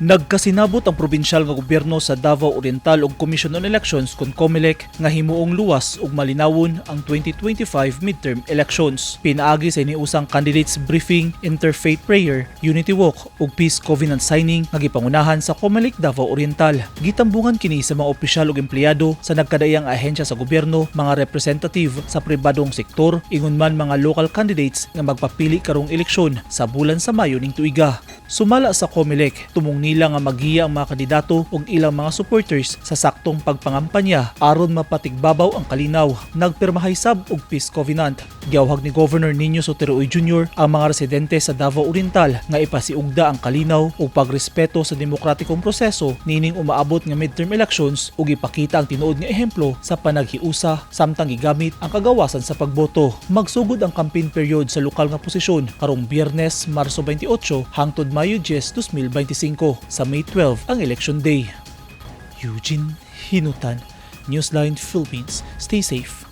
Nagkasinabot ang probinsyal nga gobyerno sa Davao Oriental ug Commission on Elections kon COMELEC nga himuong luwas ug malinawon ang 2025 midterm elections. Pinaagi sa iniusang candidates briefing, interfaith prayer, unity walk ug peace covenant signing nga gipangunahan sa COMELEC Davao Oriental. Gitambungan kini sa mga opisyal ug empleyado sa nagkadaiyang ahensya sa gobyerno, mga representative sa pribadong sektor, ingon man mga local candidates nga magpapili karong eleksyon sa bulan sa Mayo ning tuiga. Sumala sa COMELEC, tumong nila nga maghiya ang mga kandidato ug ilang mga supporters sa saktong pagpangampanya aron mapatigbabaw ang kalinaw. Nagpirmahay sab og peace covenant. Giawhag ni Governor Niño Sotero Uy Jr. ang mga residente sa Davao Oriental nga ipasiugda ang kalinaw ug pagrespeto sa demokratikong proseso niining umaabot nga midterm elections ug ipakita ang tinuod nga ehemplo sa panaghiusa samtang gigamit ang kagawasan sa pagboto. Magsugod ang campaign period sa lokal nga posisyon karong Biyernes, Marso 28 hangtod Mayo 10, 2025. Sa May 12 ang election day. Eugene Hinutan, Newsline Philippines. Stay safe.